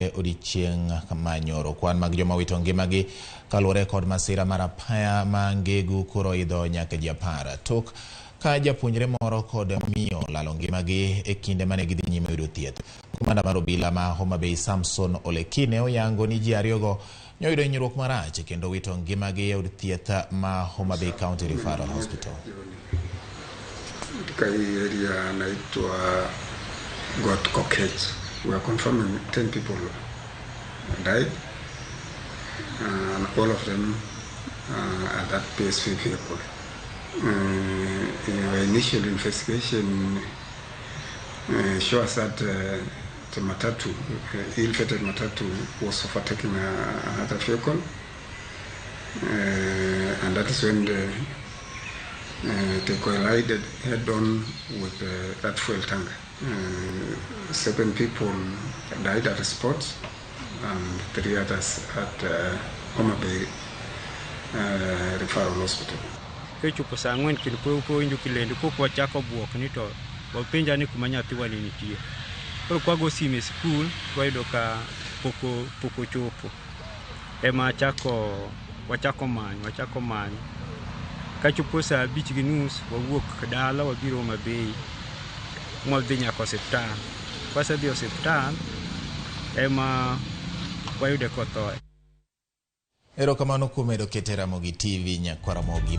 chakre odiechieng' ma nyoro. Kwan mag joma owito ngimagi kaluwore kod masira mar apaya ma Ngegu koro oidho nyaka ji 10. Tok ka japuonjre moro kod miyo lalo ngimagi e kinde mane gidhi nyime yudo thieth. Komanda mar obila ma Homa Bay Samson Olekine oyango ni ji ariyogo nyoyudo hinyruok marach kendo wito ngimagi e od thieth ma Homa Bay County Referral Hospital. Katika hii area anaitwa Got Kokech. We are confirming 10 people died, and all of them at that PSV vehicle. In our initial investigation shows that the matatu, ill-fated matatu, was overtaking another vehicle, and that is when they collided head-on with that fuel tank. 7 people died at the spot, and 3 others at Homa Bay Referral Hospital. Kochopo saa 4 kendo pok wawinjo kilendo, pok wachako bwok ni to wapenja ni kuma nyathiwa ni nitie. Koro kwago simu e sikul wayudo ka pok ochopo. Ema wachako manyo. Kachopo saa 5:30 wawuok dala wabiro Homa Bay mwadhi nyaka osiptal. Kwasedhi osiptal ema wayude kothoe. Erokamano kuom medo kete Ramogi TV nyakwar Ramogi.